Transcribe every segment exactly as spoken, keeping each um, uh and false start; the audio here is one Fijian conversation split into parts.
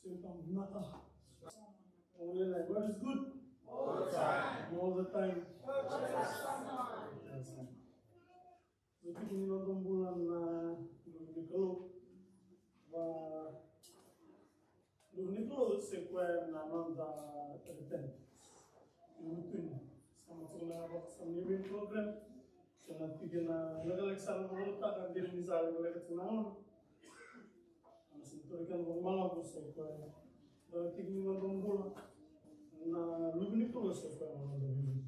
Same time, vinaka. Only like, God is good. All the time. All the time. Yes. Oti kina noda bula na Luve ni Kalou. Va Luve ni Kalou se koya na noda repent. Iutuni. Sa matuku na vakasama ni main program. Sa na tiki na lekaleka sa na vakarautaka dina ni sa lekaleka tiko na gauna. Ana sa toro kena vakamalavu se koya na tiki ni noda bula. Na Luve ni Kalou se koya na noda bula.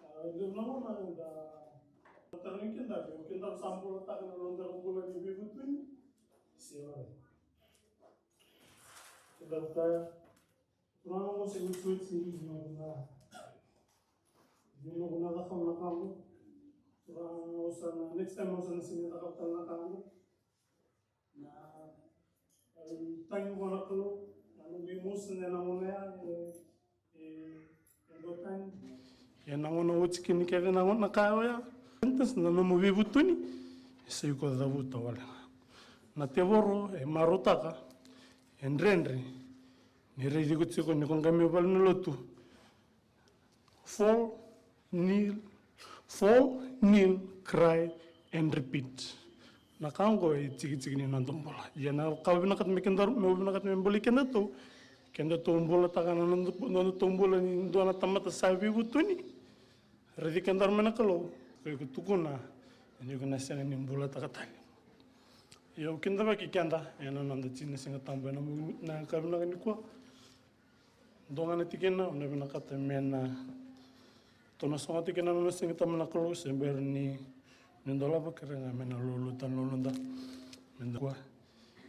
A, dua na gauna da tarogi keda, o keda sa bulataka na noda bula ni veivutuni. Se ora. Keda kaya, Turaga, au se otioti ni noqu na, ni noqu na cakava na ka qo. Turaga, au sa na, next time au sa na sega ni cakava tale na ka qo. Na, e, tagi vua na Kalou, na nomu emotion ena gauna ya, e, e, e dua tani. Ena gauna oti kina kece na gauna ka oya. Sentence na nomu veivutuni, e sa iko cavuta wale ga. Na tevoro, e marautaka, e dredre, ni raici iko tiko ni ko qai mai vale ni lotu. Fall, kneel, fall, kneel, cry, and repeat. Na ka oqo e tikitiki ni noda bula. Ia na ka vinakata me kedaru, me vinakata me buli kedatou, kedatou bulataka na noda, nodatou bula ni dua na tamata sa veivutuni. Raici kedaru mai na Kalou, ko iko tukuna, ni ko na sega ni bulataka tale. Ia au kidavaki keda, ena noda tini na Siga Tabu, ena, na ka vinaka nikua. Dua ga na tikina, au na vinakata me na, tou na sogota kina na nona Siga Tabu na Kalou, se bera ni, ni dolava, kerea ga me na lolo tale na lolo da. Me da kua.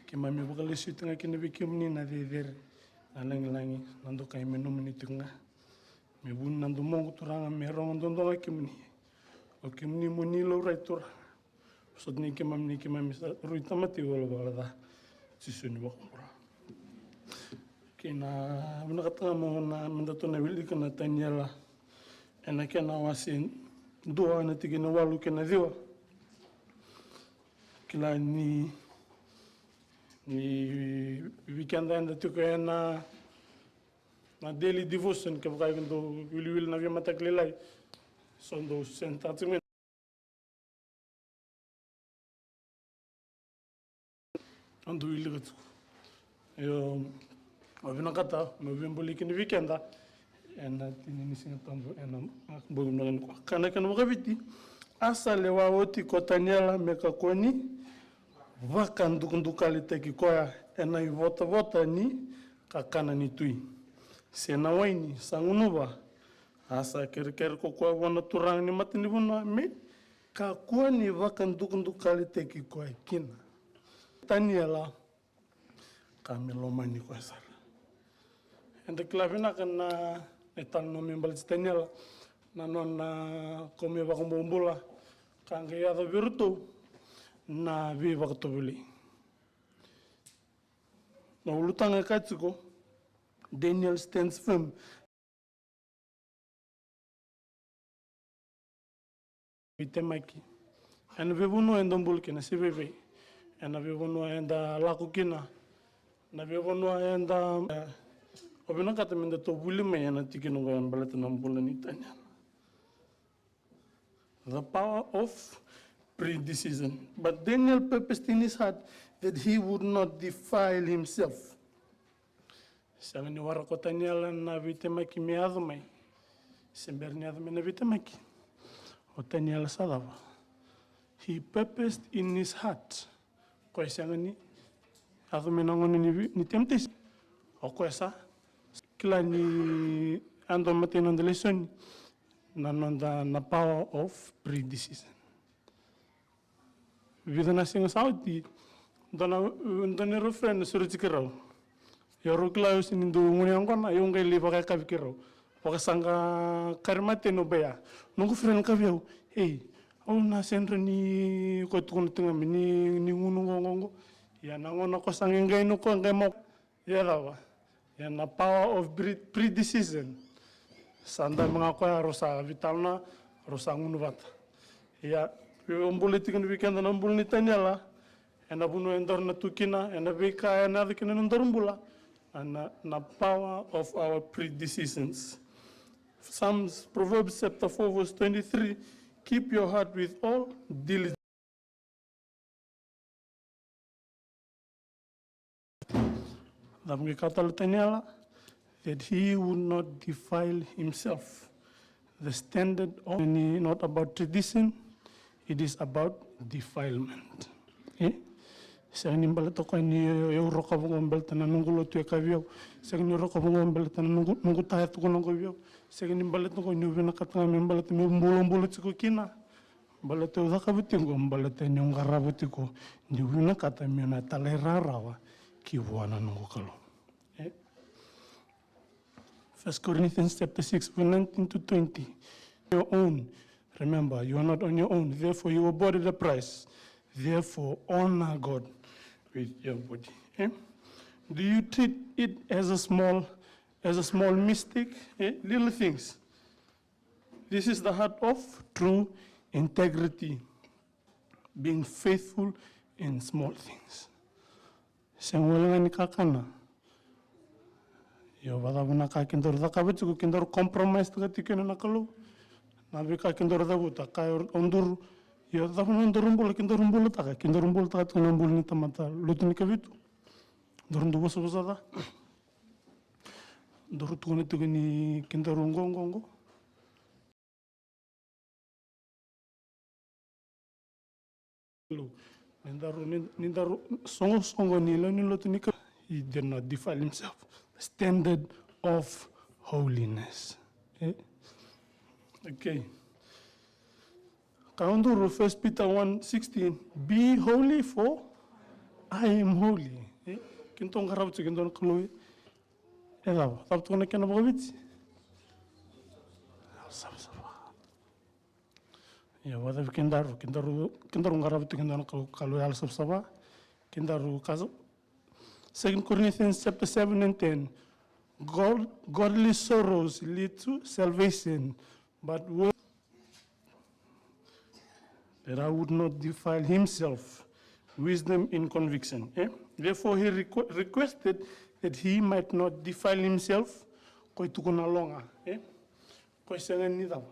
Keimami vakalesui tu ga kina vei kemuni na cecere, na lagilagi, na dokai me nomuni tiko ga. Me vuni na domoqu Turaga, me rogo duadua ga kemuni. O kemuni mo ni laurai Turaga. Sota ni keimami, ni keimami sa rui tamata ivalavala ca. Jisu ni vakabula. Kei na vinakata ga mo na, me datou na wilika na Taniela. Ena kena wase dua, ena tikina walu kei na ciwa. Kila ni, ni vei keda eda tiko ena, na daily devotion, kevaka e dau wiliwili na veimataqali lailai. So dou send tiko mai. Au dau wilika tiko. Io, au vinakata meu via buli kina vei keda ena tini ni Siga Tabu ena bogi vinaka nikua. Ka na kena vakaviti, a sa lewa oti ko Taniela me kakua ni vakadukadukalitaki koya ena ivotavota ni kakana ni tui, se na waini sa gunuva. A sa kerekere ko koya vua na turaga ni matanivanua me kakua ni vakadukadukalitaki koya kina. Taniela, ka me lomani koya sara. Eda kila vinaka na, na italanoa me baleti Taniela, na nona kau me vakabobula, ka qai yaco vei iratou na veivakatovolei. Na ulutaga e kaya tiko, Daniel stands firm. Veitemaki. Ena veivanua eda bula kina, se vevei. Ena veivanua eda lako kina. Na veivanua eda, eh, au vinakata me datou vuli mai ena tikina oqo e baleta na bula nei Taniela. The power of predecision. But Daniel purposed in his heart that he would not defile himself. Sega ni waraka o Taniela na veitemaki me yaco mai. Se bera ni yaco mai na veitemaki, o Taniela sa cava? He purposed in his heart. Koya sega ni yaco mai na gauna ni, ni temptation. O koya sa kila ni, a dua matai na noda lesoni, na noda, na power of predecision. Vica na siga sa oti, dua na, dua na neirau friend na sureti keirau. Ia rau kila au sega ni dau gunu yaqona, au qai lai vakayakavi keirau. Vakasaqa kari mate no baya. Noqu friend kaya vei au, ei, au na sega ni ko tukuna tiko ga me ni, ni gunu qoqo. Ia na gauna ko sa qai qai no ko qai mo Ia cava? Ia na power of pre-, predecision. Sa dabe ga koya, rau sa veitalanoa, rau sa gunu vata. Ia, vei au bula tiko ni vei keda na bula ni Taniela. Ena vanua edaru na tu kina, ena veika ena yaco kina na nodaru bula, na, na, na power of our predispositions. Psalms, Proverbs chapter four verse twenty-three, "Keep your heart with all diligence." Cava qai kaya tale o Taniela? That he would not defile himself. The standard of, not about tradition, it is about defilement. E? Sega ni baleta o koya ni au, au rokova qo baleta na noqu lotu e kaya vei au. Sega ni rokova qo baleta na noqu, noqu taya tukuna qo vei au. Sega ni baleta o koya niu vinakata ga me baleta meu bulabula tiko kina. Baleta au cakava tiko qo, baleta niu qarava tiko, niu vinakata meu na talairawarawa ki vua na noqu Kalou. E? First Corinthians chapter six, verse nineteen to twenty. Your own. Remember, you are not on your own. Therefore, you were bought at a price. Therefore, honor God with your body. E? Do you treat it as a small, as a small mistake? E? Little things. This is the heart of true integrity, being faithful in small things. Sega wale ga ni kakana. Io, vacava na ka kedaru cakava tiko, kedaru compromise taka tiko kina na Kalou. Na veika kedaru cavuta, ka o duru. Io, cava na nodaru bula, kedaru bulataka, kedaru bulataka tiko na bula ni tamata lotu ni kavitu. Daru dau vosavosa ca. Daru tukuna tiko ni kedaru qo, qo, qo. Ni daru, ni, ni daru soqosoqo ni lewe ni lotu ni ka, he did not defile himself. The standard of holiness. E? Okay. Ka duru, First Peter one sixteen, "Be holy, for I am holy." E? Kedatou qarava tiko e dua na Kalou. E cava, cava tiko na kena vakaviti? Savasava. Ia, vakacava kedaru, kedaru, kedaru qarava tiko e dua na Kalou, Kalou yalo savasava. Kedaru kasa. Second Corinthians chapter seven and ten. God, godly sorrows lead to salvation, but wo-, that I would not defile himself, wisdom in conviction. E? Therefore he requ-, requested that he might not defile himself. Ko e tukuna loga, e? Ko e sega ni cava?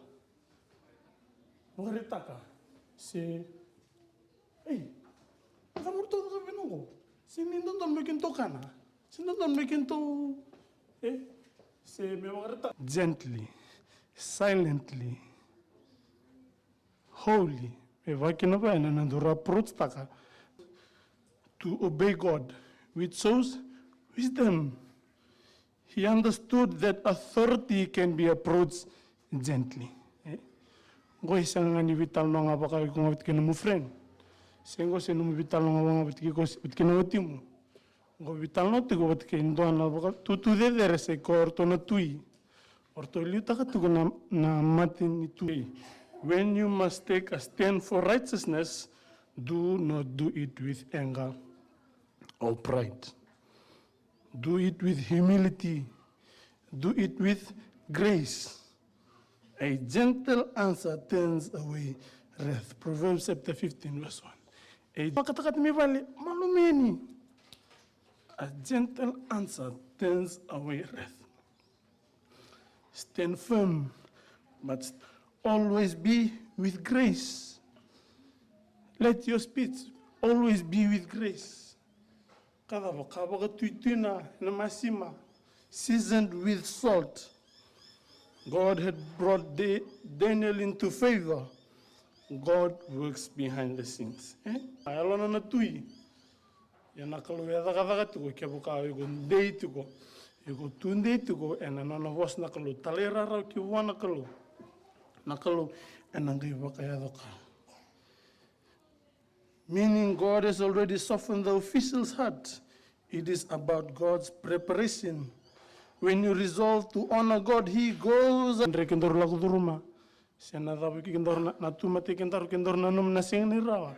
Vakaraitaka se, ei, cava ratou cakava vei au qo? Se ni dodonu me kedatou kana, se dodonu me kedatou, e, se me vakaraitaka. Gently, silently, holy, me vakina vaya na nodaru approach taka to obey God, which shows wisdom. He understood that authority can be approached gently. E? Qo e sega ga ni veitalanoa ga vaka iko ga vata kei nomu friend. Se qo se nomu veitalanoa ga vata kei iko, vata kei na watimu. Qo veitalanoa tiko vata kei dua na vakatutu cecere, se koya o ratou na tui. O ratou liutaka tiko na, na mate ni tui. When you must take a stand for righteousness, do not do it with anger or pride. Do it with humility. Do it with grace. A gentle answer turns away wrath. Proverbs chapter fifteen, verse one. A vakatakata mai vale, malumeni. A gentle answer turns away wrath. Stand firm, but always be with grace. Let your speech always be with grace. Ka cava, ka vakatuituina ena masima, seasoned with salt. God had brought Da-, Daniel into favor. God works behind the scenes. E? A yalona na tui. Ia na Kalou e cakacaka tiko, kevaka iko dei tiko, iko tudei tiko ena nona vosa na Kalou, talairawarawa ki vua na Kalou. Na Kalou ena qai vakayaco ka. Meaning God has already softened the official's heart. It is about God's preparation. When you resolve to honor God, he goes. Dre kedaru lako curuma. Se na cava vei kedaru na, na tu mate kedaru, kedaru nanuma na sega ni rawa.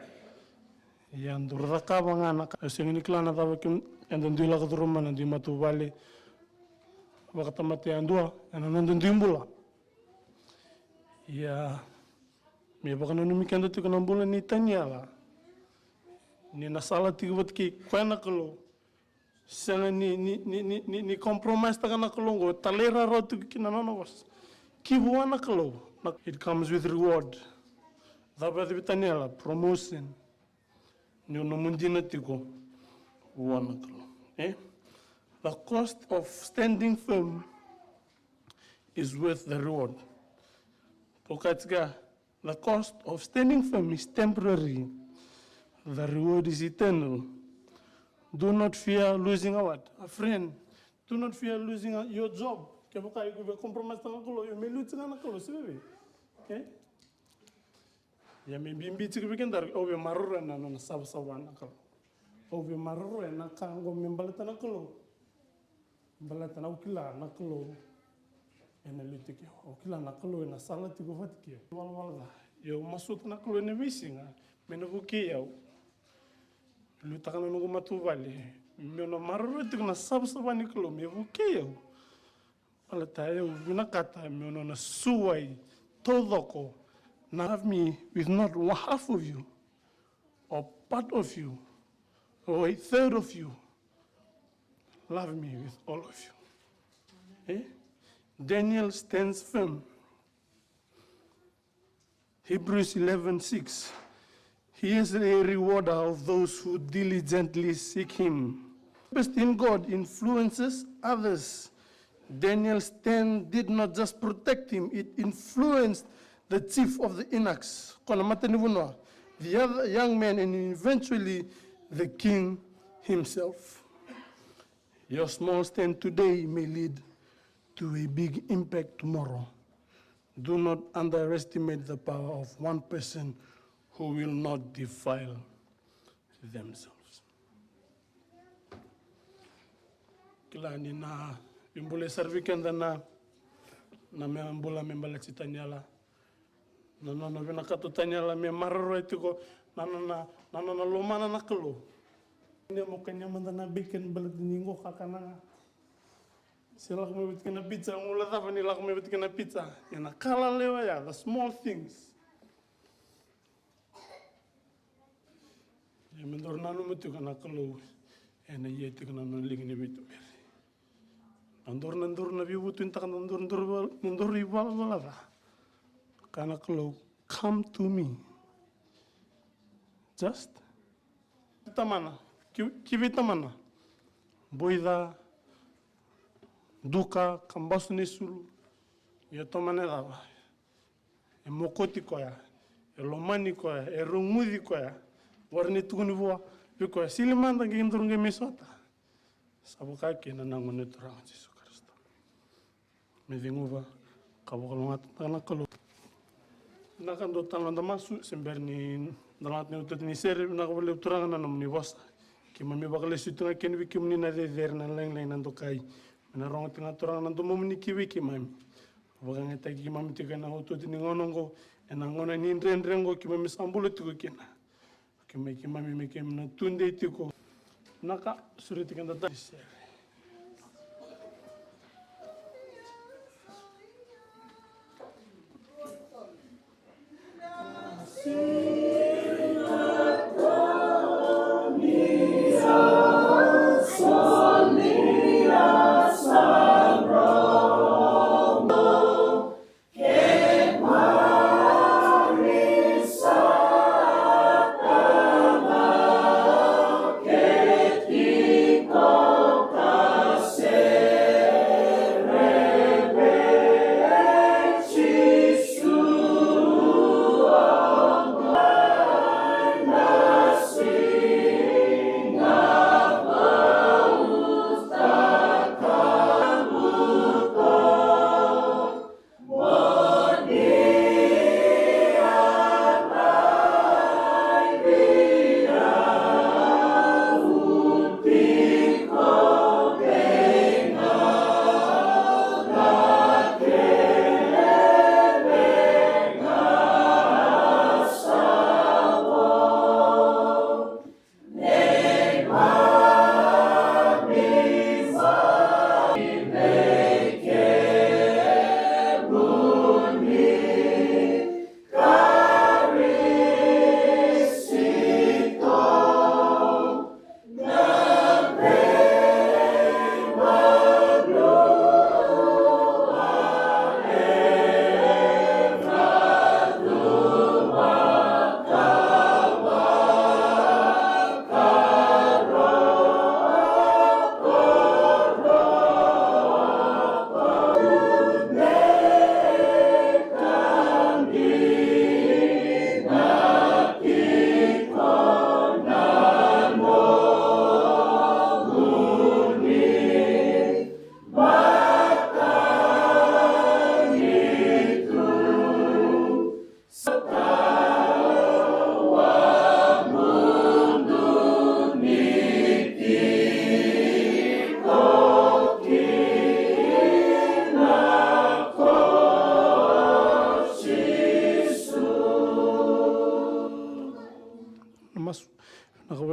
Ia daru cakava ga na ka, sega ni kila na cava ke, eda dui lako curuma na dui matavuvale. Vakatamata yadua, ena noda dui bula. Ia, me vakananumi keda tiko na bula nei Taniela. Ni na sala tiko vata kei koya na Kalou. Sega ni, ni, ni, ni, ni, ni compromise taka na Kalou oqo, talairawarawa tiko kina na nona vosa. Ki vua na Kalou. Na, it comes with reward. Cava e yaco vei Taniela? Promotion. Ni o nomu dina tiko vua na Kalou. Eh? The cost of standing firm is worth the reward. Pokatika, the cost of standing firm is temporary. The reward is eternal. Do not fear losing a what? A friend. Do not fear losing a, your job. Kevaka iko via compromise taka na Kalou, io me luti ga na Kalou, se veve. Okay? Ia me bibi tiko vei keda, au via maroroya na nona savasava na Kalou. Au via maroroya na ka oqo me baleta na Kalou. Baleta na au kila na Kalou ena liu tiko. Au kila na Kalou ena sala tiko vata kei au. Valavala ca. Ia au masuta na Kalou ena veisiga me na vukei au. Liutaka na noqu matavuvale meu na maroroya tiko na savasava ni Kalou me vukei au. Baleta au vinakata meu nona suai taucoko. Love me with not one half of you, or part of you, or a third of you. Love me with all of you. Eh? Daniel stands firm. Hebrews eleven six. He is a rewarder of those who diligently seek him. Trust in God influences others. Daniel's stand did not just protect him, it influenced the chief of the eunuchs, ko na matanivanua, the other young men, and eventually the king himself. Your small stand today may lead to a big impact tomorrow. Do not underestimate the power of one person who will not defile themselves. Kila ni na veibulai sara vei keda na, na me bula me baleti Taniela. Na nona vinakata o Taniela me maroroya tiko na nona, na nona lomana na Kalou. Ni mo kania mada na bacon baleta ni qo kakana ga. Se lako mai vata kei na pizza, gula cava ni lako mai vata kei na pizza. Ia na ka lalai oya, the small things. Ia me daru nanuma tiko na Kalou ena ia tiko na nona liga ni veituberi. Na daru, na daru na veivutunitaka, na daru, daru, na daru ivalavala ca. Kaya na Kalou, come to me. Just tamana, ki, ki vei tamana. Boica, duka, kabasu ni sulu. Ia tamana e cava? E mokoti koya, e lomani koya, e rogoci koya. Vara ni tukuni vua vei koya, sili mada qai daru qai mai sota. Sa vaka kina na gone Turaga Jisu Karisito. Me ceguva ka vakalougatataka na Kalou. Vinaka, dua tale noda masu se bera ni da lagata na iotioti ni sere. Vinaka vakalevu Turaga na nomuni vosa. Keimami vakalesui tu ga kina vei kemuni na cecere, na lagilagi, na dokai. Me na rogo tiko ga Turaga na domomuni ki vei keimami. Vakayagataki keimami tiko ena iotioti ni gauna oqo, ena gauna ni dredre oqo keimami sa bula tiko kina. Keimami, keimami, me keimami na tudei tiko. Vinaka, sureti keda tale.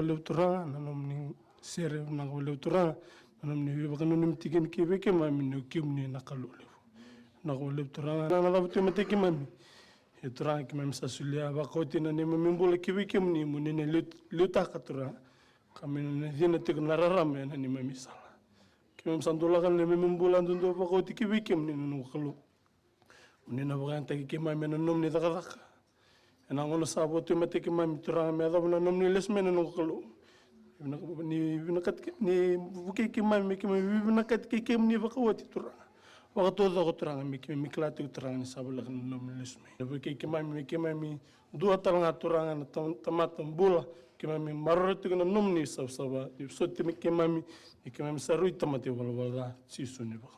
Vakalevu Turaga na nomuni sere, vinaka vakalevu Turaga na nomuni veivakananumi tiko kina vei keimami ni o kemuni na Kalou levu. Vinaka vakalevu Turaga na cava tu e matai keimami. E Turaga keimami sa solia vakaoti na neimami bula ki vei kemuni mo ni na liu, liutaka Turaga. Ka me na cina tiko na rarama ena neimami sala. Keimami sa dulaka na neimami bula duadua vakaoti ki vei kemuni na noqu Kalou. Mo ni na vakayagataki keimami ena nomuni cakacaka. Ena gauna sa votu e matai keimami Turaga me yacova na nomuni lesu mai na noqu Kalou. Ni vinakati ke-, ni vukei keimami me keimami vivinakati kei kemuni vakaoti Turaga. Vakataucoko Turaga me keimami kila tiko Turaga ni sa voleka na nomuni lesu mai. Ni vukei keimami me keimami dua tale ga Turaga na tam-, tamata bula. Keimami maroroi tiko na nomuni savasava. Ni soti me keimami, me keimami sa rui tamata ivalavala ca. Jisu ni vaka